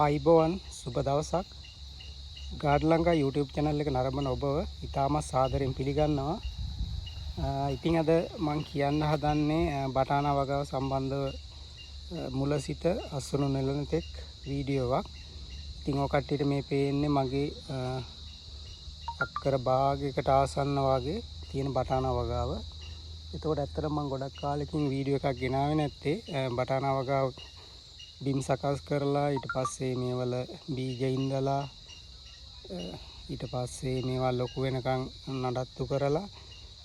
ආයිබෝවන්, සුබ දවසක්. Guard Lanka YouTube channel එක නරඹන ඔබව ඉතාමත් සාදරයෙන් පිළිගන්නවා. ඉතින් අද මං කියන්න හදන්නේ බටානා වගාව සම්බන්ධව මුල සිට අස්වනු නෙලන තෙක් වීඩියෝවක්. ඉතින් ඔය කට්ටියට මේ පේන්නේ මගේ අක්කර භාගයකට ආසන්න වගේ තියෙන බටානා වගාව. එතකොට ඇත්තටම මං ගොඩක් කාලෙකින් වීඩියෝ එකක් ගෙනාවේ නැත්තේ බටානා වගාව බිම් සකස් කරලා, ඊට පස්සේ මේවල බීජ ඉඳලා, ඊට පස්සේ මේවා ලොකු වෙනකන් නඩත්තු කරලා,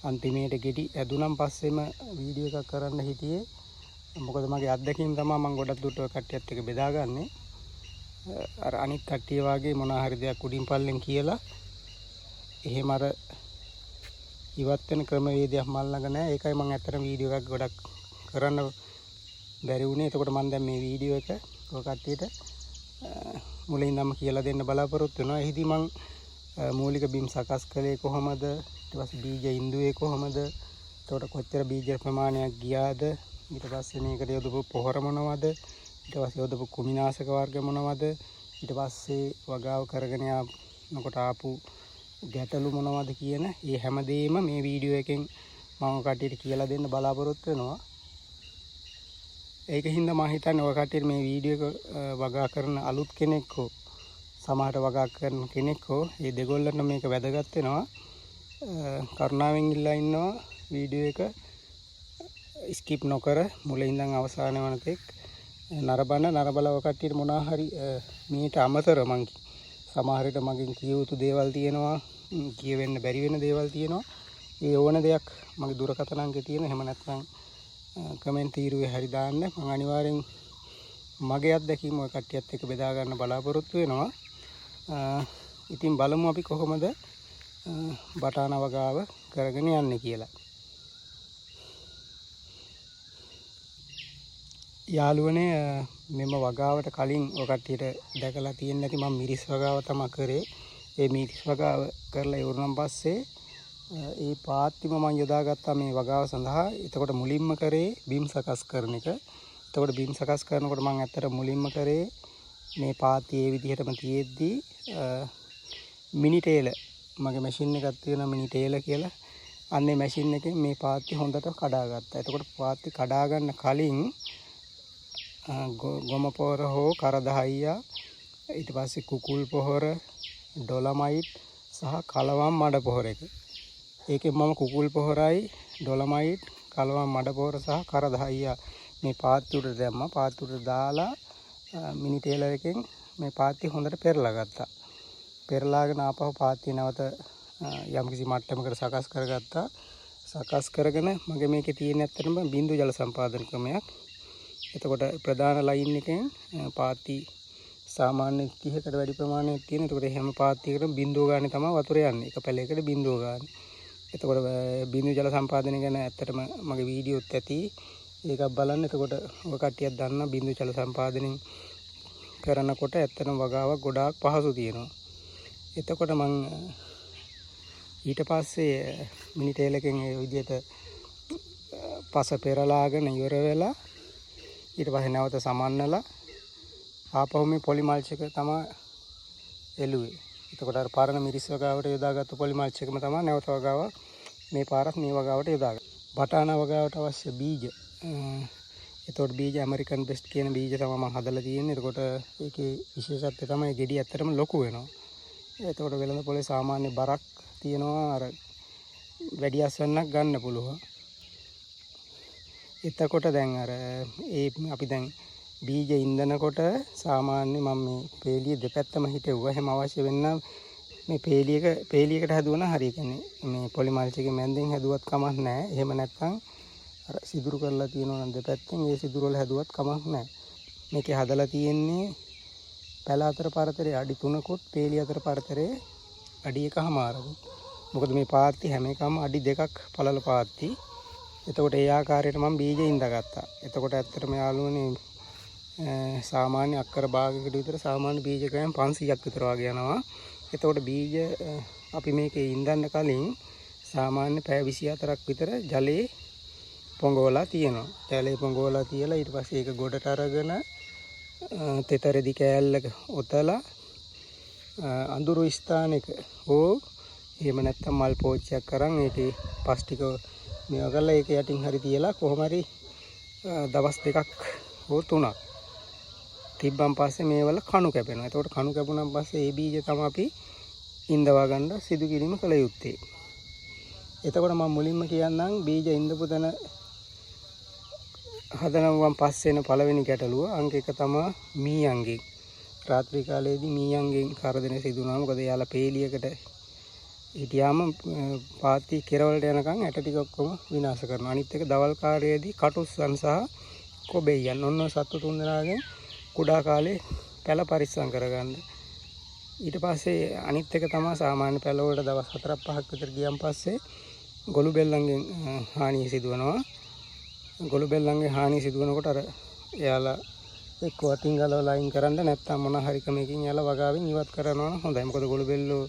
අන්තිමේට ගෙඩි ඇදුනම් පස්සෙම වීඩියෝ එකක් කරන්න හිටියේ. මොකද මගේ අත්දැකීම් තමයි මං ගොඩක් දුරට ඔය කට්ටියත් එක්ක බෙදාගන්නේ. අර අනිත් කට්ටිය වගේ මොනා හරි දෙයක් උඩින් පල්ලෙන් කියලා එහෙම අර ඉවත් වෙන ක්‍රමවේදයක් මං ළඟ නෑ. ඒකයි මං ඇත්තටම වීඩියෝ එකක් ගොඩක් කරන්න බැරි වුණේ. එතකොට මං දැන් මේ වීඩියෝ එක ඔය කට්ටියට මුලින් ඉඳන්ම කියලා දෙන්න බලාපොරොත්තු වෙනවා. එහිදී මං මූලික බිම් සකස් කළේ කොහොමද? ඊට පස්සේ බීජ ඉන්දුවේ කොහොමද? එතකොට කොච්චර බීජ ප්‍රමාණයක් ගියාද? ඊට පස්සේ මේකට යොදපු පොහොර මොනවද? ඊට පස්සේ යොදපු කුමිනාශක වර්ග මොනවද? ඊට පස්සේ වගාව කරගෙන යනකොට ආපු ගැටලු මොනවද කියන මේ හැමදේම මේ වීඩියෝ එකෙන් මම ඔය කට්ටියට කියලා දෙන්න බලාපොරොත්තු වෙනවා. ඒක හින්දා මම හිතන්නේ ඔය කට්ටියට මේ වීඩියෝ එක වගා කරන අලුත් කෙනෙක් හෝ සමහරට වගා කරන කෙනෙක් හෝ මේ දෙගොල්ලන්ට මේක වැදගත් වෙනවා. කරුණාවෙන් ඉල්ලා ඉන්නවා වීඩියෝ එක ස්කිප් නොකර මුලින් ඉඳන් අවසාන වන තෙක් නරඹන්න. නරඹලා ඔය කට්ටියට මොනවා හරි මීට අමතරව මං සමහර විට මගෙන් කිය යුතු දේවල් තියෙනවා, කියවෙන්න බැරි වෙන දේවල් තියෙනවා. ඒ ඕන දෙයක් මගේ දුරකථන අංකේ තියෙන, එහෙම නැත්නම් කමෙන්ට් තීරුවේ හරි දාන්න. මං අනිවාර්යෙන් මගේ අත්දැකීම් ඔය කට්ටියත් එක්ක බෙදා ගන්න බලාපොරොත්තු වෙනවා. ඉතින් බලමු අපි කොහොමද බටාන වගාව කරගෙන යන්නේ කියලා. යාළුවනේ, මෙම වගාවට කලින් ඔය කට්ටියට දැකලා තියෙන්නේ නැති මම මිරිස් වගාව තමයි කරේ. ඒ මිරිස් වගාව කරලා ඉවරනම් පස්සේ ඒ පාත්තිම මම යොදාගත්තා මේ වගාව සඳහා. එතකොට මුලින්ම කරේ බිම් සකස් කරන එක. එතකොට බිම් සකස් කරනකොට මම ඇත්තට මුලින්ම කරේ මේ පාත්ති ඒ විදිහටම තියෙද්දි මිනි ටේලර්, මගේ මැෂින් එකක් තියෙනවා මිනි ටේලර් කියලා. අන්නේ මැෂින් එකෙන් මේ පාත්ති හොඳට කඩාගත්තා. එතකොට පාත්ති කඩා ගන්න කලින් ගොම පොහොර හෝ කරදහයියා, ඊට පස්සේ කුකුල් පොහොර, ඩොලමයිට් සහ කලවම් මඩ පොහොර එක. ඒකෙන් මම කුකුල් පොහොරයි, ඩොලමයිට්, කලවම් මඩ පොහොර සහ කරදහයියා මේ පාත්ති උඩට දැම්මා. පාත්ති උඩට දාලා මිනි ටේලර් එකෙන් මේ පාත්ති හොඳට පෙරලා ගත්තා. පෙරලාගෙන ආපහු පාත්ති නැවත යම්කිසි මට්ටමකට සකස් කරගත්තා. සකස් කරගෙන මගේ මේකේ තියෙන ඇත්තටම බින්දු ජල සම්පාදන ක්‍රමයක්. එතකොට ප්‍රධාන ලයින් එකෙන් පාත්ති සාමාන්‍ය 30කට වැඩි ප්‍රමාණයක් තියෙන. එතකොට හැම පාත්තියකටම බින්දුව ගානේ තමයි වතුර යන්නේ. එක පැලයකට බින්දුව ගානේ. එතකොට බින්දු ජල සම්පාදනය ගැන ඇත්තටම මගේ වීඩියෝත් ඇති. ඒකක් බලන්න. එතකොට ඔය කට්ටියක් දන්නා බින්දු ජල සම්පාදනයෙන් කරනකොට ඇත්තටම වගාවක් ගොඩාක් පහසු තියෙනවා. එතකොට මං ඊට පස්සේ මිනි ටේලර් එකෙන් ඒ විදිහට පස පෙරලාගෙන ඉවර වෙලා ඊට පස්සේ නැවත සමන්නලා ආපහු මේ පොලි මල්ච් එක තමයි එළුවේ. එතකොට අර පරණ මිරිස් වගාවට යොදාගත්තු පොලි මල්ච් එකම තමයි නැවත වගාව මේ පාරත් මේ වගාවට යොදාගත්තේ. බටානා වගාවට අවශ්‍ය බීජ. එතකොට බීජ ඇමරිකන් බෙස්ට් කියන බීජ තමයි මම හදලා තියෙන්නේ. එතකොට ඒකේ විශේෂත්වය තමයි ගෙඩි ඇත්තටම ලොකු වෙනවා. එතකොට වෙළඳ පොලේ සාමාන්‍ය බරක් තියෙනවා, අර වැඩි අස්වැන්නක් ගන්න පුළුවන්. එතකොට දැන් අර ඒ අපි දැන් බීජ ඉන්දනකොට සාමාන්‍ය මම මේ පේලිය දෙපැත්තම හිටෙව්වා. එහෙම අවශ්‍ය වෙන්න මේ පේලියකට හැදුවා නම් හරි. ඒ කියන්නේ මේ පොලි මල්ච් එකේ මැන්දෙන් හැදුවත් කමක් නැහැ. එහෙම නැත්නම් අර සිදුරු කරලා තියෙනවා නම් දෙපැත්තෙන් ඒ සිදුරු වල හැදුවත් කමක් නැහැ. මේකේ හදලා තියෙන්නේ පැල අතර පරතරේ අඩි 3කුත් පේලිය අතර පරතරේ අඩි එකහමාරකුත්. මොකද මේ පාත්ති හැම එකම අඩි 2ක් පළල පාත්ති. එතකොට ඒ ආකාරයට මම බීජ ඉඳගත්තා. එතකොට ඇත්තටම යාළුවනේ සාමාන්‍ය අක්කර භාගයකට විතර සාමාන්‍ය බීජ ග්‍රෑම් 500ක් විතර වගේ යනවා. එතකොට බීජ අපි මේකේ ඉඳන්න කලින් සාමාන්‍ය පැය 24ක් විතර ජලයේ පොඟවලා තියෙනවා. ජලයේ පොඟවලා තියලා ඊට පස්සේ ඒක ගොඩට අරගෙන තෙත රෙදි කෑල්ලක ඔතලා අඳුරු ස්ථානයක හෝ එහෙම නැත්නම් මල් පෝච්චියක් අරන් ඒකේ පස් ටික මේවා කරලා ඒක යටින් හරි තියලා කොහොම හරි දවස් 2ක් හෝ 3ක් තිබ්බන් පස්සේ මේවල කණු කැපෙනවා. එතකොට කණු කැපුණන් පස්සේ ඒ බීජ තමයි අපි ඉන්දවා ගන්න සිදු කිරීම කළ යුත්තේ. එතකොට මම මුලින්ම කියන්නම් බීජ ඉන්දපු තැන හදනවන් පස්සේ එන පළවෙනි ගැටලුව අංක 1 තමයි මීයන්ගෙන්. රාත්‍රී කාලයේදී මීයන්ගෙන් කරදර සිදු වුණා. මොකද එයාලා පේලියකට හිටියාම පාති කෙරවලට යනකම් ඇට ටික ඔක්කොම විනාශ කරනවා. අනිත් එක දවල් කාලයේදී කටුස්සන් සහ කොබෙයියන් ඔන්න ඔය සත්තු තුන් දෙනාගෙන් කුඩා කාලේ පැල පරිස්සම් කරගන්න. ඊට පස්සේ අනිත් එක තමයි සාමාන්‍ය පැල වලට දවස් 4ක් 5ක් විතර ගියන් පස්සේ ගොළු බෙල්ලන්ගෙන් හානිය සිදුවනවා. ගොළු බෙල්ලන්ගේ හානිය සිදුවනකොට අර එයාලා එක්ක අතින් ගලවලා අයින් කරන්න නැත්නම් මොන හරි ක්‍රමයකින් එයාලා වගාවෙන් ඉවත් කරනවා නම් හොඳයි. මොකද ගොළු බෙල්ලෝ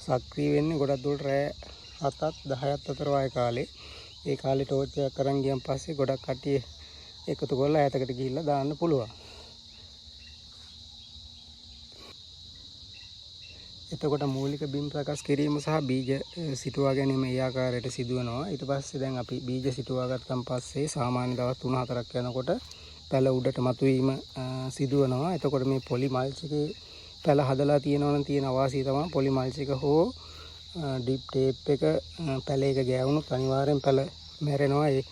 සක්‍රිය වෙන්නේ ගොඩක් දුරට රෑ 7ත් 10ත් අතර වගේ කාලේ. ඒ කාලේ ටෝච් එකක් අරන් ගියන් පස්සේ ගොඩක් කට්ටිය එකතු කරලා ඈතකට ගිහිල්ලා දාන්න පුළුවන්. එතකොට මූලික බිම් සකස් කිරීම සහ බීජ සිටුවා ගැනීම ඒ ආකාරයට සිදුවෙනවා. ඊට පස්සේ දැන් අපි බීජ සිටුවා ගත්තන් පස්සේ සාමාන්‍ය දවස් 3-4ක් යනකොට පැල උඩට මතුවීම සිදුවෙනවා. එතකොට මේ පොලි මල්ච් එකේ පැල හදලා තියෙනවා නම් තියෙන අවාසිය තමයි පොලි මල්ච් එක හෝ ඩිප් ටේප් එක පැලේක ගෑවුනොත් අනිවාර්යෙන් පැල මැරෙනවා. ඒ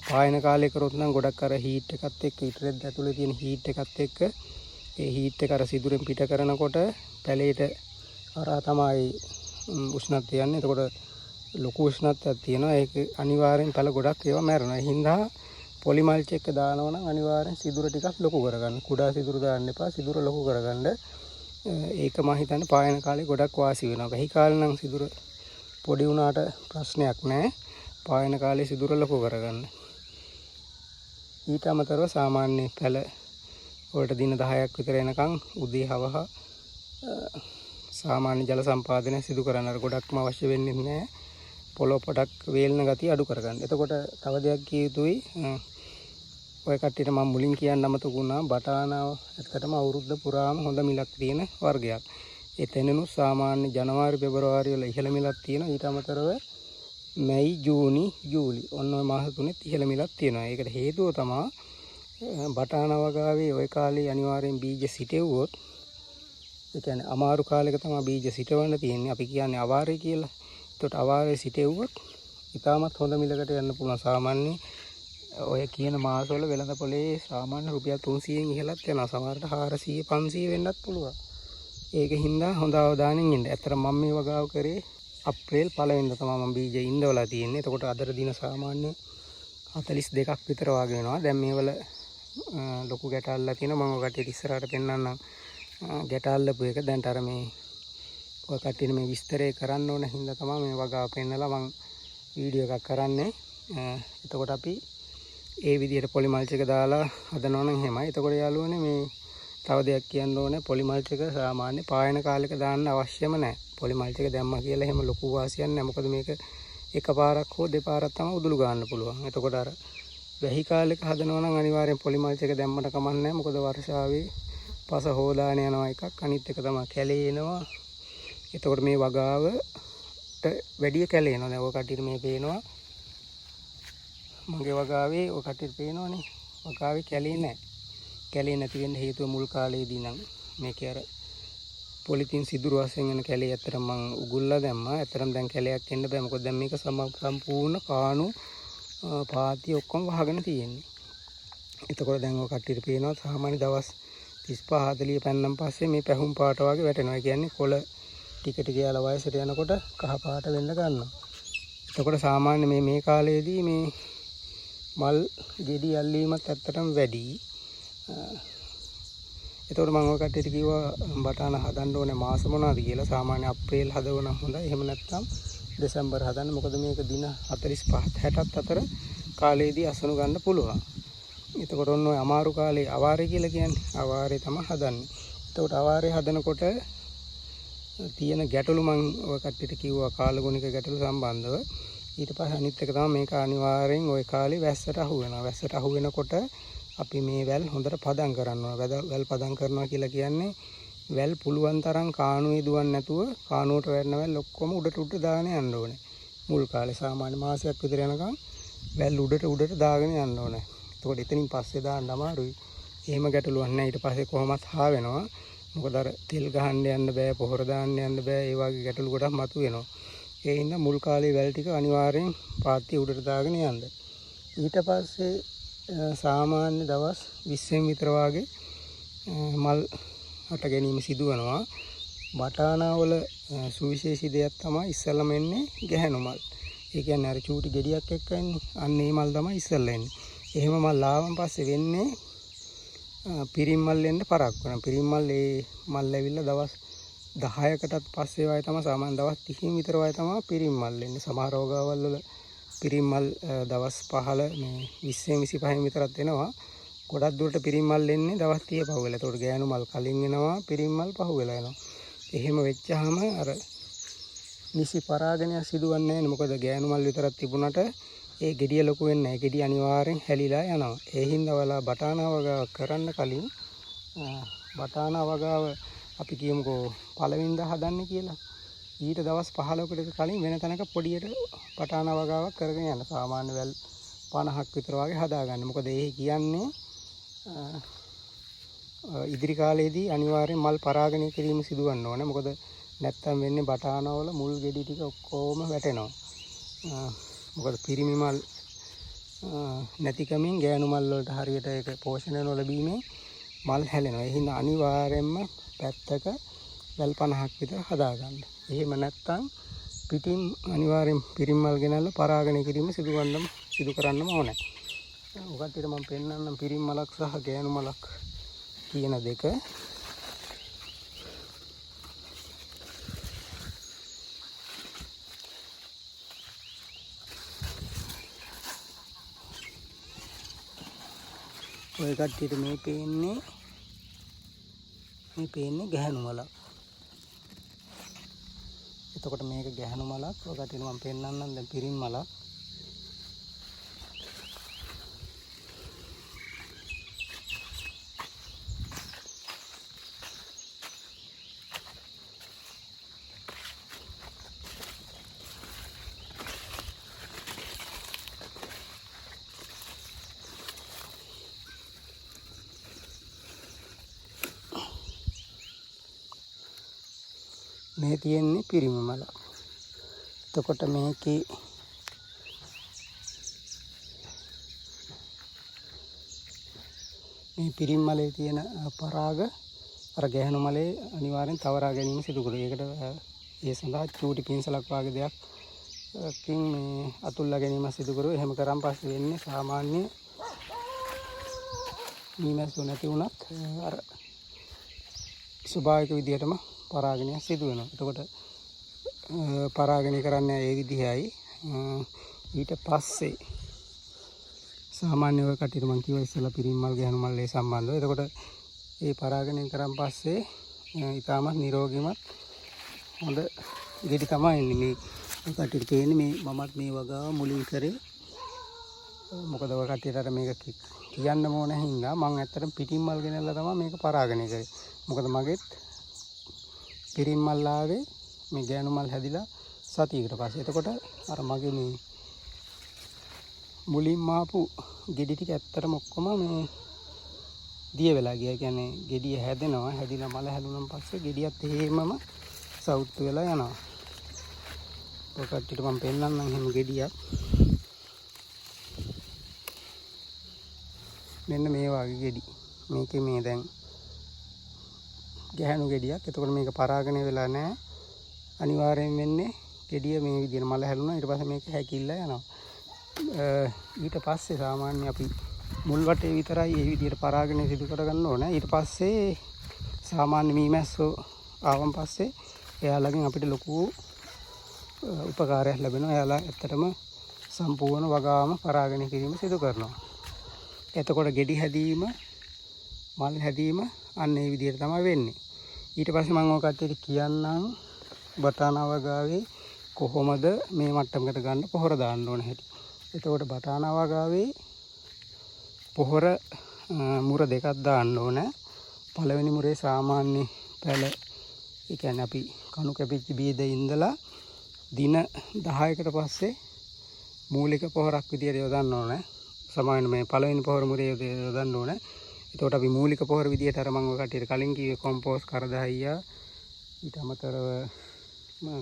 පායන කාලේ කරොත් නම් ගොඩක් අර හීට් එකත් එක්ක ඊට රෙද්ද ඇතුලේ තියෙන හීට් එකත් එක්ක ඒ හීට් එක අර සිදුරෙන් පිට කරනකොට පැලේට හරහා තමයි උෂ්ණත්වය යන්නේ. එතකොට ලොකු උෂ්ණත්වයක් තියෙනවා. ඒක අනිවාර්යෙන් පැල ගොඩක් ඒවා මැරෙනවා. ඒ හින්දා පොලි මල්ච් එක දානවා නම් අනිවාර්යෙන් සිදුර ටිකක් ලොකු කරගන්න. කුඩා සිදුර දාන්න එපා. සිදුර ලොකු කරගන්න. ඒක මම හිතන්නේ පායන කාලේ ගොඩක් වාසි වෙනවා. වැහි කාලේ නම් සිදුර පොඩි වුණාට ප්‍රශ්නයක් නෑ. පායන කාලේ සිදුර ලොකු කරගන්න. ඊට අමතරව සාමාන්‍ය පැල වලට දින 10ක් විතර එනකන් උදේ හවහ සාමාන්‍ය ජල සම්පාදනය සිදු කරන්න. අර ගොඩක්ම අවශ්‍ය වෙන්නේ නෑ. පොළොව පොඩක් වේලන ගතිය අඩු කරගන්න. එතකොට තව දෙයක් කිය යුතුයි. ඔය කට්ටියට මම මුලින් කියන්න අමතක වුණා බටානාව ඇත්තටම අවුරුද්ද පුරාම හොඳ මිලක් තියෙන වර්ගයක්. ඒ තැනෙනු සාමාන්‍ය ජනවාරි පෙබරවාරි වල ඉහළ මිලක් තියෙනවා. ඊට අමතරව මැයි ජූනි ජූලි ඔන්න ඔය මාස තුනෙත් ඉහළ මිලක් තියෙනවා. ඒකට හේතුව තමා බටානා වගාවේ ඔය කාලේ අනිවාර්යෙන් බීජ සිටෙව්වොත්, ඒ කියන්නේ අමාරු කාලෙක තමයි බීජ සිටවන්න තියෙන්නේ. අපි කියන්නේ අවාරේ කියලා. එතකොට අවාරේ සිටෙව්වොත් ඉතාමත් හොඳ මිලකට යන්න පුළුවන්. සාමාන්‍ය ඔය කියන මාසවල වෙළඳ පොලේ සාමාන්‍ය රුපියල් 300න් ඉහළත් යනවා. සමහරට 400 500 වෙන්නත් පුළුවන්. ඒක හින්දා හොඳ අවධානයෙන් ඉන්න. ඇත්තටම මම මේ වගාව කරේ අප්‍රේල් පළවෙනිදා තමයි මම බීජ ඉන්දවලා තියෙන්නේ. එතකොට අදට දින සාමාන්‍ය 42ක් විතර වගේ වෙනවා. දැන් මේවල ලොකු ගැට අල්ලලා තියෙනවා. මම ඔය කට්ටියට ඉස්සරහට පෙන්නන්නම් ගැට අල්ලපු එක. දැන්ට අර මේ ඔය කට්ටියට මේ විස්තරේ කරන්න ඕන හින්දා තමයි මේ වගාව පෙන්නලා මං වීඩියෝ එකක් කරන්නේ. එතකොට අපි ඒ විදිහට පොලි මල්ච් එක දාලා හදනවා නම් එහෙමයි. එතකොට යාළුවනේ මේ තව දෙයක් කියන්න ඕනේ. පොලි මල්ච් එක සාමාන්‍ය පායන කාලෙක දාන්න අවශ්‍යම නෑ. පොලි මල්ච් එක දැම්මා කියලා එහෙම ලොකු වාසියක් නෑ. මොකද මේක එකපාරක් හෝ දෙපාරක් තමයි උදුළු ගන්න පුළුවන්. එතකොට අර වැහි කාලෙක හදනවා නම් අනිවාර්යෙන් පොලි මල්ච් එක දැම්මට කමක් නෑ. මොකද වර්ෂාවේ පස හොදාන යනවා එකක්. අනිත් එක තමයි කැලේ එනවා. එතකොට මේ වගාවට වැඩිය කැලේ එනවා. දැන් ඔය කට්ටියට මේ පේනවා මගේ වගාවේ ඔය කට්ටියට පේනවනේ වගාවේ කැලේ නෑ. කැලේ නැති වෙන්න හේතුව මුල් කාලේදී නම් මේකේ අර පොලිතින් සිදුරු වශයෙන් එන කැලේ ඇත්තටම මං උගුල්ලා දැම්මා. ඇත්තටම දැන් කැලයක් එන්න බෑ. මොකද දැන් මේක සම්පූර්ණ කාණු පාති ඔක්කොම වහගෙන තියෙන්නේ. එතකොට දැන් ඔය කට්ටියට පේනවා සාමාන්‍ය දවස් 35 40 පැන්නම් පස්සේ මේ පැහුම් පාට වගේ වැටෙනවා. ඒ කියන්නේ කොළ ටික ටික යාලා වයසට යනකොට කහ පාට වෙන්න ගන්නවා. එතකොට සාමාන්‍ය මේ කාලේදී මේ මල් ගෙඩි අල්ලීමත් ඇත්තටම වැඩි. එතකොට මම ඔය කට්ටියට කිව්වා බටාන හදන්න ඕනේ මාස මොනවාද කියලා. සාමාන්‍ය අප්‍රේල් හදවන හොඳයි. එහෙම නැත්නම් දෙසැම්බර් හදන්න. මොකද මේක දින 45 60ත් අතර කාලේදී අසනු ගන්න පුළුවන්. එතකොට ඔන්න ඔය අමාරු කාලේ අවාරේ කියලා කියන්නේ අවාරේ තමයි හදන්නේ. එතකොට අවාරේ හදනකොට තියෙන ගැටලු මං ඔය කට්ටියට කිව්වා කාලගුණික ගැටලු සම්බන්ධව. ඊට පස්සේ අනිත් එක තමයි මේක අනිවාර්යෙන් ඔය කාලේ වැස්සට අහු වෙනවා. වැස්සට අහු වෙනකොට අපි මේ වැල් හොඳට පදම් කරන්න ඕන. වැල් පදම් කරනවා කියලා කියන්නේ වැල් පුළුවන් තරම් කාණුවේ දුවන්නේ නැතුව කාණුවට වැටෙන වැල් ඔක්කොම උඩට උඩට දාගෙන යන්න ඕනේ. මුල් කාලේ සාමාන්‍ය මාසයක් විතර යනකම් වැල් උඩට උඩට දාගෙන යන්න ඕනේ. එතකොට එතනින් පස්සේ දාන්න අමාරුයි. එහෙම ගැටලුවක් නැහැ. ඊට පස්සේ කොහොමත් හා වෙනවා. මොකද අර තෙල් ගහන්න යන්න බෑ, පොහොර දාන්න යන්න බෑ. ඒ වගේ ගැටලු ගොඩක් මතුවෙනවා. ඒ හින්දා මුල් කාලේ වැල් ටික අනිවාර්යෙන් පාත්‍ය උඩට දාගෙන යන්න. ඊට පස්සේ සාමාන්‍ය දවස් 20න් විතර වාගේ මල් හට ගැනීම සිදුවනවා. බටානාවල සුවිශේෂී දෙයක් තමයි ඉස්සෙල්ලම එන්නේ ගැහැණු මල්. ඒ කියන්නේ අර චූටි ගෙඩියක් එක්ක එන්නේ. අන්න ඒ මල් තමයි ඉස්සෙල්ලා එන්නේ. එහෙම මල් ආවන් පස්සේ වෙන්නේ පිරිම් මල් එන්න පරක් වෙනවා. පිරිම් මල් ඒ මල් ඇවිල්ලා දවස් 10කටත් පස්සේ වගේ තමයි, සාමාන්‍ය දවස් 30 විතර වගේ තමයි පිරිම් මල් එන්නේ. සමහර රෝගවල් වල පිරිම් මල් දවස් 15 මේ 20 25 විතරත් එනවා. ගොඩක් දුරට පිරිම් මල් එන්නේ දවස් 30 පහු වෙලා. එතකොට ගෑනු මල් කලින් එනවා, පිරිම් මල් පහු වෙලා එනවා. එහෙම වෙච්චාම අර නිසි පරාගණයක් සිදුවන්නේ නැහැ නේ. මොකද ගෑනු මල් විතරක් තිබුණට ඒ ගෙඩිය ලොකු වෙන්නේ නැහැ. ගෙඩිය අනිවාර්යෙන් හැලිලා යනවා. ඒ හින්දා ඔයාලා බටානා වගාව කරන්න කලින් බටානා වගාව අපි කියමුකෝ පළවෙනිදා හදන්නේ කියලා. ඊට දවස් 15කට කලින් වෙන තැනක පොඩියට බටානා වගාවක් කරගෙන යන්න. සාමාන්‍ය වැල් 50ක් විතර වගේ හදාගන්න. මොකද ඒ කියන්නේ ඉදිරි කාලයේදී අනිවාර්යෙන් මල් පරාගණය කිරීම සිදුවන්න ඕනේ. මොකද නැත්තම් වෙන්නේ බටානවල මුල් ගෙඩි ටික ඔක්කොම වැටෙනවා. මොකද පිරිමි මල් නැතිකමින් ගෑනු මල් වලට හරියට ඒක පෝෂණය නොලැබීමෙන් මල් හැලෙනවා. ඒ හින්දා අනිවාර්යයෙන්ම පැත්තක වැල් 50ක් විතර හදාගන්න. එහෙම නැත්තම් පිටින් අනිවාර්යෙන් පිරිමි මල් ගෙනල්ලා පරාගණය කිරීම සිදු කරන්නම ඕනේ. ඔය කට්ටියට මම පෙන්නන්නම් පිරිමි මලක් සහ ගෑනු මලක් කියන දෙක. ඔය කට්ටියට මේ පේන්නේ ගැහැණු මලක්. එතකොට මේක ගැහැණු මලක්. ඔය කට්ටියට මම පෙන්නන්නම් දැන් පිරිමි මලක්. මේ තියෙන්නේ පිරිමි මලක්. එතකොට මේකේ මේ පිරිමි මලේ තියෙන පරාග අර ගැහැණු මලේ අනිවාර්යෙන් තවරා ගැනීම සිදු කරනවා. ඒකට ඒ සඳහා චූටි පින්සලක් වගේ දෙයක් කින් මේ අතුල්ලා ගැනීම සිදු කරුවා. එහෙම කරන් පස්සේ වෙන්නේ සාමාන්‍ය මීමැස්සෝ නැති වුණත් අර ස්වභාවික විදිහටම පරාගණය සිදු වෙනවා. එතකොට පරාගණය කරන්නේ ඒ විදිහයි. ඊට පස්සේ සාමාන්‍ය ඔය කට්ටියට මං කිව්වා ඉස්සෙල්ලා පිරිමි මල් ගැහැණු මල් ඒ සම්බන්ධව. එතකොට ඒ පරාගණය කරන් පස්සේ ඉතාමත් නිරෝගීමත් හොඳ ගෙඩි තමයි එන්නේ. මේ ඔය කට්ටියට පේන්නේ මේ මමත් මේ වගාව මුලින් කරේ. මොකද ඔය කට්ටියට අර මේක කියන්න ඕන හින්දා මං ඇත්තටම පිටින් මල් ගෙනල්ලා තමයි මේක පරාගණය කරේ. මොකද මගෙත් පිරිමි මල් ආවේ මේ ගෑනු මල් හැදිලා සතියකට පස්සේ. එතකොට අර මගේ මේ මුලින්ම ආපු ගෙඩි ටික ඇත්තටම ඔක්කොම මේ දිය වෙලා ගියා. ඒ කියන්නේ ගෙඩිය හැදෙනවා. හැදිලා මල හැදුනන් පස්සේ ගෙඩියත් එහෙමම සවුත්තු වෙලා යනවා. ඔය කට්ටියට මම පෙන්නන්නම් එහෙම ගෙඩියක්. මෙන්න මේ වගේ ගෙඩි. මේකේ මේ දැන් ගැහැණු ගෙඩියක්. එතකොට මේක පරාගණය වෙලා නැහැ. අනිවාර්යෙන් වෙන්නේ ගෙඩිය මේ විදිහට මල හැලුණා. ඊට පස්සේ මේක හැකිල්ලා යනවා. ඊට පස්සේ සාමාන්‍ය අපි මුල් වටේ විතරයි මේ විදිහට පරාගණය සිදු කරගන්න ඕන. ඊට පස්සේ සාමාන්‍ය මීමැස්සෝ ආවන් පස්සේ එයාලගෙන් අපිට ලොකු උපකාරයක් ලැබෙනවා. එයාලා ඇත්තටම සම්පූර්ණ වගාවම පරාගණය කිරීම සිදු කරනවා. එතකොට ගෙඩි හැදීම මල් හැදීම අන්න ඒ විදිහට තමයි වෙන්නේ. ඊට පස්සේ මම ඔය කට්ටියට කියන්නම් බටානා වගාවේ කොහොමද මේ මට්ටමකට ගන්න පොහොර දාන්න ඕන හැටි. එතකොට බටානා වගාවේ පොහොර මුර දෙකක් දාන්න ඕනේ. පළවෙනි මුරේ සාමාන්‍ය පැල, ඒ කියන්නේ අපි කණු කැපිච්ච බීජ ඉඳලා දින 10කට පස්සේ මූලික පොහොරක් විදියට යොදන්න ඕනේ. සමාන මේ පළවෙනි පොහොර මුරේ යොදන්න ඕනේ. එතකොට අපි මූලික පොහොර විදියට අර මම ඔය කට්ටියට කලින් කිව්වේ කොම්පෝස්ට් කරදහයියා, ඊට අමතරව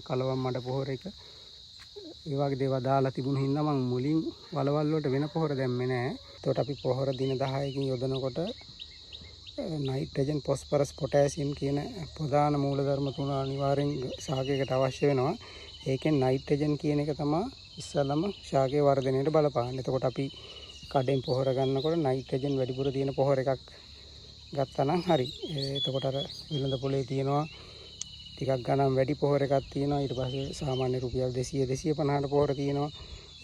කලවම් මඩ පොහොර එක, ඒ වගේ දේවල් දාලා තිබුණ හින්දා මං මුලින් වලවල් වලට වෙන පොහොර දැම්මේ නෑ. එතකොට අපි පොහොර දින 10කින් යොදනකොට නයිට්‍රජන්, ෆොස්ෆරස්, පොටෑසියම් කියන ප්‍රධාන මූලධර්ම තුන අනිවාර්යෙන් ශාකයකට අවශ්‍ය වෙනවා. ඒකෙන් නයිට්‍රජන් කියන එක තමයි ඉස්සලම ශාකයේ වර්ධනයට බලපාන්නේ. එතකොට අපි කඩෙන් පොහොර ගන්නකොට නයිට්‍රජන් වැඩිපුර තියෙන පොහොර එකක් ගත්තා නම් හරි. එතකොට අර වෙළඳ පොලේ තියෙනවා ටිකක් ගණන් වැඩි පොහොර එකක් තියෙනවා. ඊට පස්සේ සාමාන්‍ය රුපියල් 200 250ට පොහොර තියෙනවා.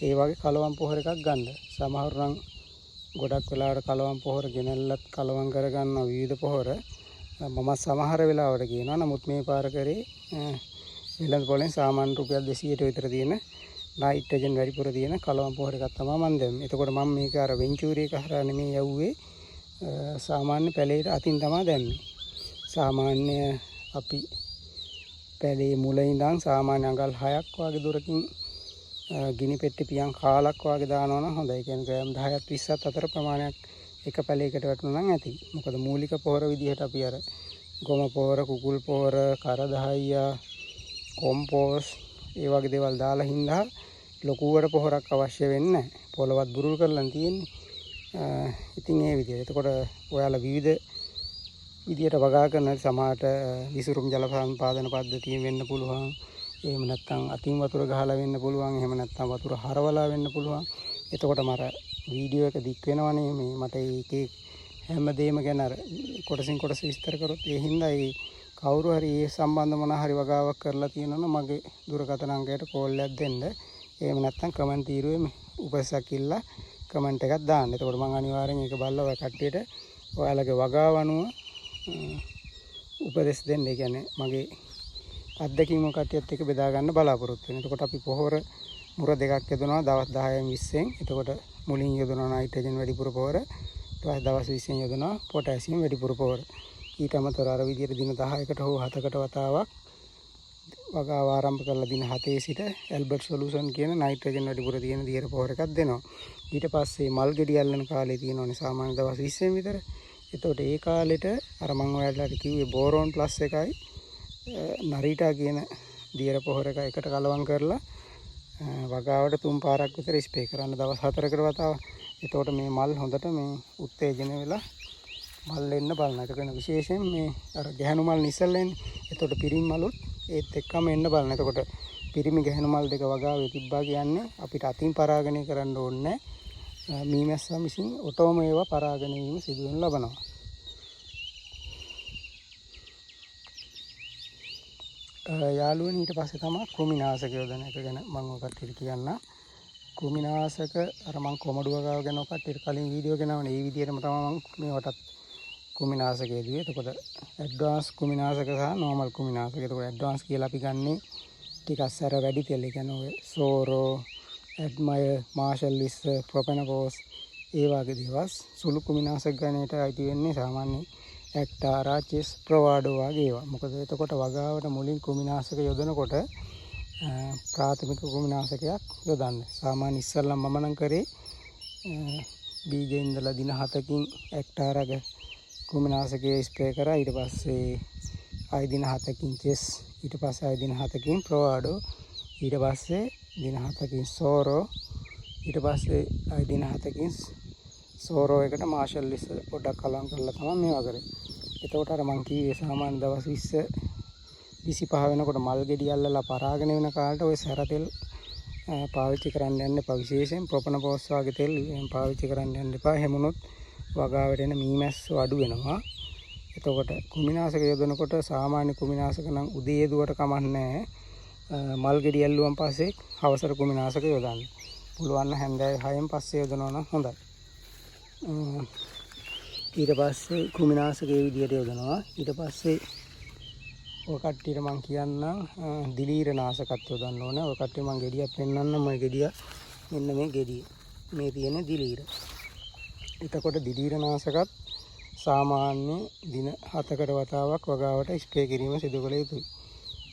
ඒ වගේ කලවම් පොහොර එකක් ගන්න. සමහර නම් ගොඩක් වෙලාවට කලවම් පොහොර ගෙනල්ලත් කලවම් කරගන්නවා විවිධ පොහොර. මම සමහර වෙලාවට කියනවා. නමුත් මේ පාර කරේ වෙළඳ පොලෙන් සාමාන්‍ය රුපියල් 200ට විතර තියෙන නයිට්‍රජන් වැඩිපුර තියෙන කලවම් පොහොර එකක් තමයි මම දැම්මේ. එතකොට මම මේක අර වෙන්චූරි එක හරහා නෙමෙයි යවුවේ, සාමාන්‍ය පැලේට අතින් තමයි දැම්මේ. සාමාන්‍ය අපි පැලේ මුල ඉඳන් සාමාන්‍ය අඟල් 6ක් වගේ දුරකින් ගිනි පෙට්ටි පියන් කාලක් වගේ දානවා නම් හොඳයි. ඒ කියන්නේ ග්‍රෑම් 10ත් 20ත් අතර ප්‍රමාණයක් එක පැලයකට වැටුණා නම් ඇති. මොකද මූලික පොහොර විදිහට අපි අර ගොම පොහොර, කුකුල් පොහොර, කරදහයියා, කොම්පෝස්ට් ඒ වගේ දේවල් දාලා හින්දා ලොකුවට පොහොරක් අවශ්‍ය වෙන්නේ නැහැ. පොළවත් බුරුල් කරලා තියෙන්නේ. ඉතින් ඒ විදිහට. එතකොට ඔයාලා විවිධ විදියට වගා කරන සමහරට විසුරුම් ජල සම්පාදන පද්ධතියෙන් වෙන්න පුළුවන්. එහෙම නැත්නම් අතින් වතුර ගහලා වෙන්න පුළුවන්. එහෙම නැත්නම් වතුර හරවලා වෙන්න පුළුවන්. එතකොට මර වීඩියෝ එක දික් වෙනවනේ. මේ මට ඒකේ හැමදේම ගැන අර කොටසින් කොටස විස්තර කරොත් ඒ හින්දා ඒ කවුරු හරි ඒ සම්බන්ධ මොන හරි වගාවක් කරලා තියෙනවා නම් මගේ දුරකථන අංකයට කෝල් එකක් දෙන්න. එහෙම නැත්නම් කමෙන්ට් තීරුවේ මේ උපසක් ඉල්ලා කමෙන්ට් එකක් දාන්න. එතකොට මං අනිවාර්යෙන් ඒක බලලා ඔය කට්ටියට ඔයාලගේ වගාව අනුව උපදෙස් දෙන්න. ඒ කියන්නේ මගේ අත්දැකීම කට්ටියත් එක්ක බෙදා ගන්න බලාපොරොත්තු වෙනවා. එතකොට අපි පොහොර මුර දෙකක් යොදනවා දවස් 10න් 20න්. එතකොට මුලින් යොදනවා නයිට්‍රජන් වැඩිපුර පොහොර. ඊට පස්සේ දවස් 20න් යොදනවා පොටෑසියම් වැඩිපුර පොහොර. ඊට අමතරව අර විදියට දින 10කට හෝ 7කට වතාවක් වගාව ආරම්භ කරලා දින 7 සිට ඇල්බර්ට් සොලියුෂන් කියන නයිට්‍රජන් වැඩිපුර තියෙන දියර පොහොර එකක් දෙනවා. ඊට පස්සේ මල් ගෙඩි අල්ලන කාලේ තියෙනවනේ සාමාන්‍ය දවස් 20න් විතර. එතකොට ඒ කාලෙට අර මං ඔයාලට කිව්වේ බෝරෝන් ප්ලස් එකයි නරීටා කියන දියර පොහොර එක එකට කලවම් කරලා වගාවට 3 පාරක් විතර ස්ප්‍රේ කරන්න දවස් 4කට වතාවක්. එතකොට මේ මල් හොඳට මේ උත්තේජන වෙලා මල් එන්න බලනවා. ඒක වෙන විශේෂයෙන් මේ අර ගැහණු මල් නිසල් එන්නේ. එතකොට පිරිමි මලුත් ඒත් එක්කම එන්න බලනවා. එතකොට පිරිමි ගැහණු මල් දෙක වගාවේ තිබ්බා කියන්නේ අපිට අතින් පරාගණය කරන්න ඕනේ නෑ. මීමැස්සා විසින් ඔටෝම ඒවා පරාගණය වීම සිදු වෙනු ලබනවා. යාළුවනේ ඊට පස්සේ තමයි කෘමිනාශක යොදන එක ගැන මම ඔය කට්ටියට කියන්නම්. කෘමිනාශක අර මං කොමඩු වගාව ගැන ඔය කට්ටියට කලින් වීඩියෝ ගෙනාවනේ. ඒ විදිහටම තමයි මං මේවටත් කෘමිනාශක යෙදුවේ. එතකොට ඇඩ්වාන්ස් කෘමිනාශක සහ නෝමල් කෘමිනාශක. එතකොට ඇඩ්වාන්ස් කියලා අපි ගන්නේ ටිකක් සැර වැඩි තෙල්. ඒ කියන්නේ ඔය සෝරෝ, ඇඩ්මයර්, මාෂල් 20, ප්‍රොපෙනපෝස් ඒ වගේ දේවල්. සුළු කෘමිනාශක ගණයට අයිති වෙන්නේ සාමාන්‍ය ඇක්ටාරා, චෙස්, ප්‍රවාඩෝ වගේ ඒවා. මොකද එතකොට වගාවට මුලින් කෘමිනාශක යොදනකොට ප්‍රාථමික කෘමිනාශකයක් යොදන්න. සාමාන්‍ය ඉස්සල්ලා මම නම් කරේ බීජේ ඉඳලා දින 7කින් ඇක්ටාරාගේ කෘමිනාශකය ස්ප්‍රේ කරා. ඊට පස්සේ ආයි දින 7කින් චෙස්, ඊට පස්සේ ආයි දින 7කින් ප්‍රවාඩෝ, ඊට පස්සේ දින 7කින් සෝරෝ, ඊට පස්සේ ආයි දින 7කින් සෝරෝ එකට මාෂල් 20 පොඩ්ඩක් කලවම් කරලා තමයි මේවා කරේ. එතකොට අර මං කිව්වේ සාමාන්‍ය දවස් 20 25 වෙනකොට මල් ගෙඩි අල්ලලා පරාගෙන වෙන කාලට ඔය සැර තෙල් පාවිච්චි කරන්න යන්න එපා. විශේෂයෙන් ප්‍රොපනපෝස් වගේ තෙල් පාවිච්චි කරන්න යන්න එපා. එහෙම වුණොත් වගාවට එන මීමැස්සෝ අඩු වෙනවා. එතකොට කෘමිනාශක යොදනකොට සාමාන්‍ය කෘමිනාශක නම් උදේ යෙදුවට කමක් නැහැ. මල් ගෙඩි ඇල්ලුවන් පස්සේ හවසට කෘමිනාශක යොදන්න. පුළුවන් නම් හැන්දෑවේ 6න් පස්සේ යොදනවා නම් හොඳයි. ඊට පස්සේ කෘමිනාශක ඒ විදිහට යොදනවා. ඊට පස්සේ ඔය කට්ටියට මං කියන්නම් දිලීර නාශකත් යොදන්න ඕනේ. ඔය කට්ටිය මං ගෙඩියක් පෙන්නන්නම්. ඔය ගෙඩිය මෙන්න මේ ගෙඩිය. මේ තියෙන දිලීර. එතකොට දිලීරනාශකත් සාමාන්‍ය දින 7කට වතාවක් වගාවට ස්ප්‍රේ කිරීම සිදු කළ යුතුයි.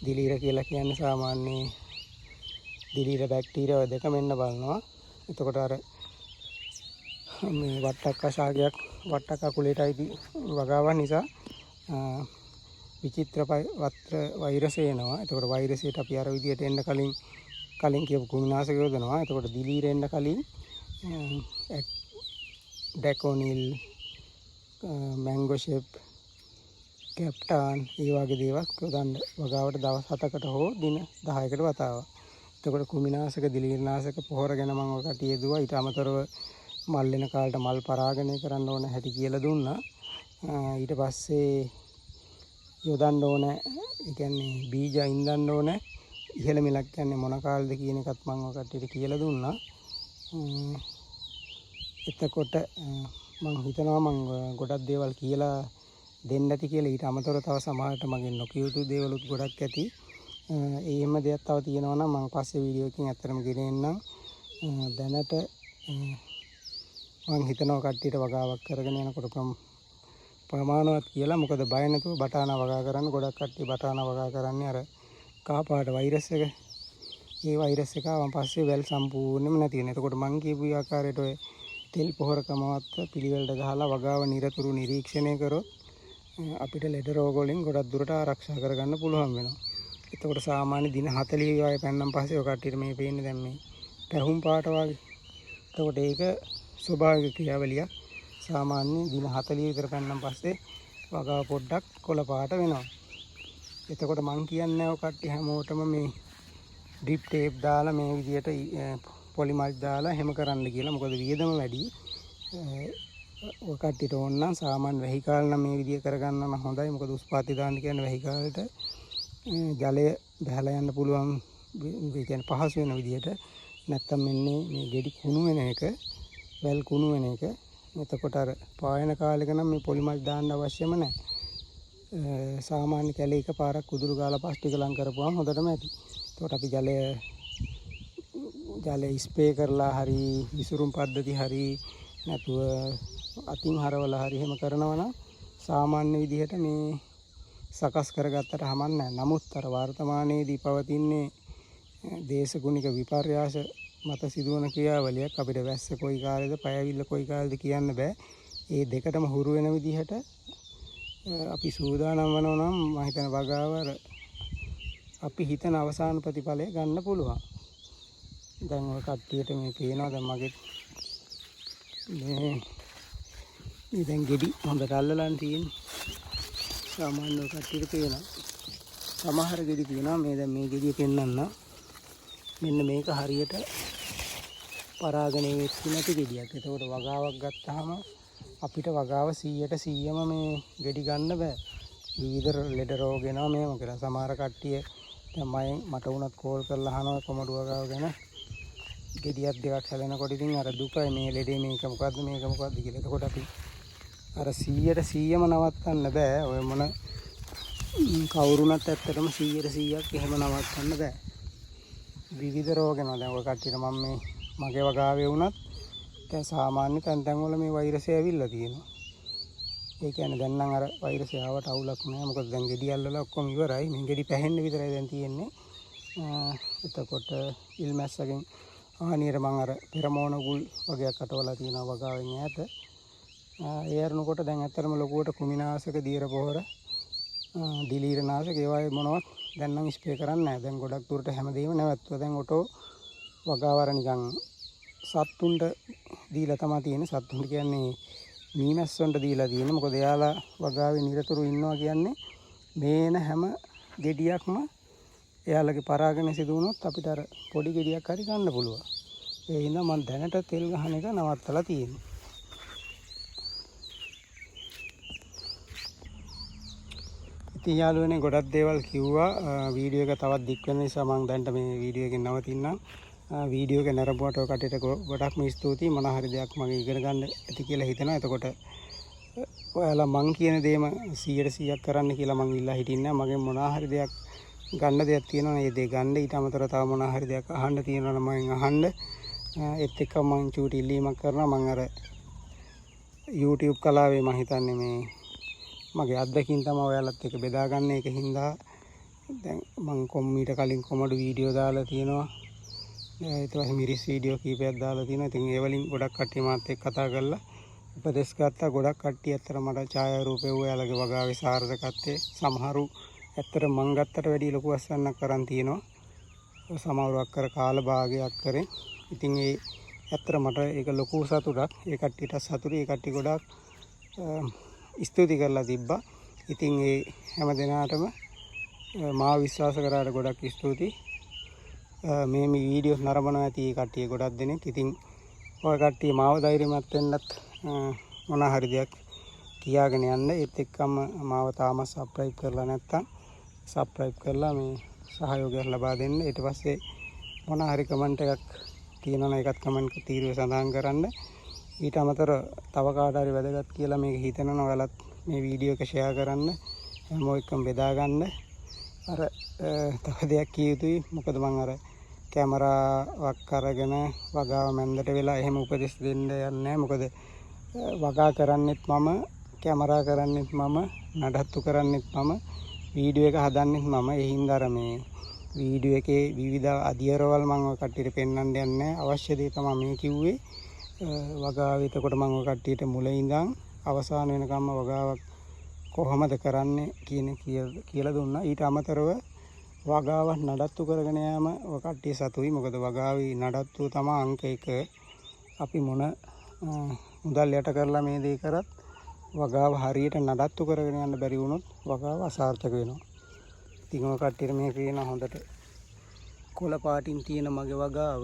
දිලීර කියලා කියන්නේ සාමාන්‍ය දිලීර බැක්ටීරියා ඔය දෙකම එන්න බලනවා. එතකොට අර මේ වට්ටක්කා ශාකයක් වට්ටක්කා කුලයට අයිති වගාවක් නිසා විචිත්‍ර වත්‍ර වෛරසය එනවා. එතකොට වෛරසයට අපි අර විදියට එන්න කලින් කියපු කෘමිනාශක යොදනවා. එතකොට දිලීර එන්න කලින් ඩැකෝනිල්, මැංගෝෂෙප්, කැප්ටාන් ඒ වගේ දේවල් යොදන්න වගාවට දවස් 7කට හෝ දින 10කට වතාවක්. එතකොට කෘමිනාශක, දිලීරනාශක පොහොර ගැන මම ඔය කට්ටිය යෙදුවා. ඊට අමතරව මල් වෙන කාලට මල් පරාගණය කරන්න ඕන හැටි කියලා දුන්නා. ඊට පස්සේ යොදන්න ඕන, ඒ කියන්නේ බීජ ඉන්දන්න ඕන ඉහළ මිලක් කියන්නේ මොන කාලෙද කියන එකත් මම ඔය කට්ටියට කියලා දුන්නා. එතකොට මං හිතනවා මං ගොඩක් දේවල් කියලා දෙන්න ඇති කියලා. ඊට අමතරව තව සමහරට මගෙන් නොකිය යුතු දේවලුත් ගොඩක් ඇති. ඒ එහෙම දෙයක් තව තියෙනවා නම් මං පස්සේ වීඩියෝ එකකින් ඇත්තටම ගෙන එන්නම්. දැනට මං හිතනවා කට්ටියට වගාවක් කරගෙන යනකොට ප්‍රමාණවත් කියලා. මොකද බය නැතුව බටානා වගා කරන්න. ගොඩක් කට්ටිය බටානා වගා කරන්නේ අර කහ පාට වෛරස් එක. ඒ වෛරස් එක ආවන් පස්සේ වැල් සම්පූර්ණයෙන්ම නැති වෙනවා. එතකොට මං කියපු ආකාරයට ඔය තෙල් පොහොර ක්‍රමවත් පිළිවෙලට ගහලා වගාව නිරතුරු නිරීක්ෂණය කරොත් අපිට ලෙඩ රෝග වලින් ගොඩක් දුරට ආරක්ෂා කරගන්න පුළුවන් වෙනවා. එතකොට සාමාන්‍ය දින 40 වගේ පැන්නම් පස්සේ ඔය කට්ටියට මේ පේන්නේ දැන් මේ පැහුම් පාට වගේ. එතකොට ඒක ස්වභාවික ක්‍රියාවලියක්. සාමාන්‍ය දින 40 විතර පැන්නම් පස්සේ වගාව පොඩ්ඩක් කොළ පාට වෙනවා. එතකොට මං කියන්නේ ඔය කට්ටිය හැමෝටම මේ ඩ්‍රිප් ටේප් දාලා මේ විදියට පොලිමල්ච් දාලා එහෙම කරන්න කියලා. මොකද වියදම වැඩි. ඔය කට්ටියට ඕන නම් සාමාන්‍ය වැහි කාලේ නම් මේ විදිය කරගන්න නම් හොඳයි. මොකද උස් පාත්ති දාන්න කියන්නේ වැහි කාලෙට ජලය බහැලා යන්න පුළුවන්, ඒ කියන්නේ පහසු වෙන විදියට. නැත්තම් මෙන්නේ මේ ගෙඩි කුණු වෙන එක, වැල් කුණු වෙන එක. එතකොට අර පායන කාලෙක නම් මේ පොලිමල්ච් දාන්න අවශ්‍යම නැහැ. සාමාන්‍ය කැලේ එක පාරක් උදුරු ගාලා පස් ටික ලං කරපුවාම හොඳටම ඇති. එතකොට අපි ජලය ස්ප්‍රේ කරලා හරි විසුරුම් පද්ධති හරි නැතුව අතින් හරවලා හරි එහෙම කරනවා නම් සාමාන්‍ය විදිහට මේ සකස් කරගත්තට හමක් නැහැ. නමුත් අර වර්තමානයේදී පවතින්නේ දේශගුණික විපර්යාස මත සිදුවන ක්‍රියාවලියක්. අපිට වැස්ස කොයි කාලෙද පයවිල්ල කොයි කාලෙද කියන්න බෑ. ඒ දෙකටම හුරු වෙන විදිහට අපි සූදානම් වෙනවා නම් මම හිතන වගාව අර අපි හිතන අවසාන ප්‍රතිඵලය ගන්න පුළුවන්. දැන් ඔය කට්ටියට මේ පේනවා දැන් මගේ මේ දැන් ගෙඩි හොඳට අල්ලලාන් තියෙන්නේ. සාමාන්‍ය ඔය කට්ටියට පේනවා. සමහර ගෙඩි තියෙනවා මේ දැන් මේ ගෙඩිය පෙන්නන්න. මෙන්න මේක හරියට පරාගණය වෙච්ච නැති ගෙඩියක්. එතකොට වගාවක් ගත්තාම අපිට වගාව සීයට සීයම මේ ගෙඩි ගන්න බෑ. විවිධ ලෙඩ රෝග එනවා මේව කියලා. සමහර කට්ටිය දැන් මට වුණත් කෝල් කරලා අහනවා කොමඩු වගාව ගැන. ගෙඩියක් දෙකක් හැලෙනකොට ඉතින් අර දුකයි මේ ලෙඩේ මේක මොකද්ද මේක මොකද්ද කියලා. එතකොට අපි අර සීයට සීයම නවත්තන්න බෑ. ඔය මොන කවුරුණත් ඇත්තටම සීයට සීයක් එහෙම නවත්තන්න බෑ. විවිධ රෝග එනවා. දැන් ඔය කට්ටියට මම මේ මගේ වගාවේ වුණත් දැන් සාමාන්‍ය තැන් තැන් වල මේ වෛරසය ඇවිල්ලා තියෙනවා. ඒ කියන්නේ දැන් නම් අර වෛරසය ආවට අවුලක් නෑ. මොකද දැන් ගෙඩි අල්ලලා ඔක්කොම ඉවරයි. මේ ගෙඩි පැහෙන්න විතරයි දැන් තියෙන්නේ. එතකොට ඉල්මැස්සගෙන් ආනියට මං අර පෙරමෝන ගුල් වගේක් අටවලා තියෙනවා වගාවෙන් ඈත. ඒ අරනකොට දැන් ඇත්තටම ලොකුවට කෘමිනාශක, දියර පොහොර, දිලීරනාශක ඒවා මොනවත් දැන් නම් ස්ප්‍රේ කරන්නේ නෑ. දැන් ගොඩක් දුරට හැමදේම නැවැත්තුවා. දැන් ඔටෝ වගාව අර නිකන් සත්තුන්ට දීලා තමයි තියෙන්නේ. සත්තුන්ට කියන්නේ මීමැස්සන්ට දීලා තියෙන්නේ. මොකද එයාලා වගාවේ නිරතුරු ඉන්නවා කියන්නේ මේන හැම ගෙඩියක්ම එයාලගේ පරාගණය සිදු වුණොත් අපිට අර පොඩි ගෙඩියක් හරි ගන්න පුළුවන්. ඒ හින්දා මං දැනට තෙල් ගහන එක නවත්තලා තියෙන්නේ. ඉතින් යාළුවනේ ගොඩක් දේවල් කිව්වා. වීඩියෝ එක තවත් දික් වෙන නිසා මං දැනට මේ වීඩියෝ එකෙන් නවතින්නම්. වීඩියෝ එක නැරඹුවට ඔය කට්ටියට ගොඩක්ම ස්තුතියි. මොන හරි දෙයක් මගෙන් ඉගෙන ගන්න ඇති කියලා හිතෙනවා. එතකොට ඔයාලා මං කියන දේම සීයට සීයක් කරන්න කියලා මං ඉල්ලා හිටින්නේ නෑ. මගෙන් මොන හරි දෙයක් ගන්න දෙයක් තියෙනවා නම් ඒ දේ ගන්න. ඊට අමතරව තව මොන හරි දෙයක් අහන්න තියෙනවා නම් මගෙන් අහන්න. ඒත් එක්ක මං චූටි ඉල්ලීමක් කරනවා. මං අර YouTube කලාවේ මං හිතන්නේ මේ මගේ අත්දැකීම් තමයි ඔයාලත් එක්ක බෙදාගන්න. ඒක හින්දා දැන් මං ඊට කලින් කොමඩු වීඩියෝ දාලා තියෙනවා. ඊට පස්සේ මිරිස් වීඩියෝ කීපයක් දාලා තියෙනවා. ඉතින් ඒ වලින් ගොඩක් කට්ටිය මාත් එක්ක කතා කරලා උපදෙස් ගත්තා. ගොඩක් කට්ටිය ඇත්තට මට ඡායාරූප එව්වා ඔයාලගේ වගාවේ සාර්ථකත්වය. සමහරු ඇත්තට මං ගත්තට වැඩිය ලොකු අස්වැන්නක් අරන් තියෙනවා. සමහරු අක්කර කාල භාගයක් කරෙන්. ඉතින් ඒ ඇත්තට මට ඒක ලොකු සතුටක්. ඒ කට්ටියට සතුටුයි. ඒ කට්ටිය ගොඩාක් ස්තුති කරලා තිබ්බා. ඉතින් ඒ හැම දෙනාටම මාව විශ්වාස කරාට ගොඩක් ස්තුතියි. මේ මේ වීඩියෝස් නරඹනවා ඇති ඒ කට්ටිය ගොඩක් දෙනෙක්. ඉතින් ඔය කට්ටිය මාව ධෛර්යමත් වෙන්නත් මොන හරි දෙයක් කියාගෙන යන්න. ඒත් එක්කම මාව තාම සබ්ස්ක්‍රයිබ් කරලා නැත්තම් සබ්ස්ක්‍රයිබ් කරලා මේ සහයෝගයක් ලබා දෙන්න. ඊට පස්සේ මොන හරි කමෙන්ට් එකක් තියෙනවා නම් ඒකත් කමෙන්ට් තීරුවේ සඳහන් කරන්න. ඊට අමතරව තව කාට හරි වැදගත් කියලා මේක හිතෙනවා නම් ඔයාලත් මේ වීඩියෝ එක ෂෙයා කරන්න, හැමෝම එක්කම බෙදා ගන්න. අර තව දෙයක් කිය යුතුයි. මොකද මං අර කැමරාවක් අරගෙන වගාව මැන්දට වෙලා එහෙම උපදෙස් දෙන්න යන්නේ නැහැ. මොකද වගා කරන්නෙත් මම, කැමරා කරන්නෙත් මම, නඩත්තු කරන්නෙත් මම, වීඩියෝ එක හදන්නෙත් මම. ඒ හින්දා අර මේ වීඩියෝ එකේ විවිධ අදියරවල් මං ඔය කට්ටියට පෙන්වන්න යන්නේ නැහැ. අවශ්‍ය දේ තමයි මේ කිව්වේ. වගාව එතකොට මං ඔය කට්ටියට මුල ඉඳන් අවසාන වෙනකම්ම වගාවක් කොහොමද කරන්නේ කියන කියලා දුන්නා. ඊට අමතරව වගාවක් නඩත්තු කරගෙන යාම ඔය කට්ටිය සතුයි. මොකද වගාවේ නඩත්තුව තමයි අංක 1. අපි මොන මුදල් යට කරලා මේ දේ කරත් වගාව හරියට නඩත්තු කරගෙන යන්න බැරි වුණොත් වගාව අසාර්ථක වෙනවා. ඉතින් ඔය කට්ටියට මේ පේන හොඳට කොළ පාටින් තියෙන මගේ වගාව.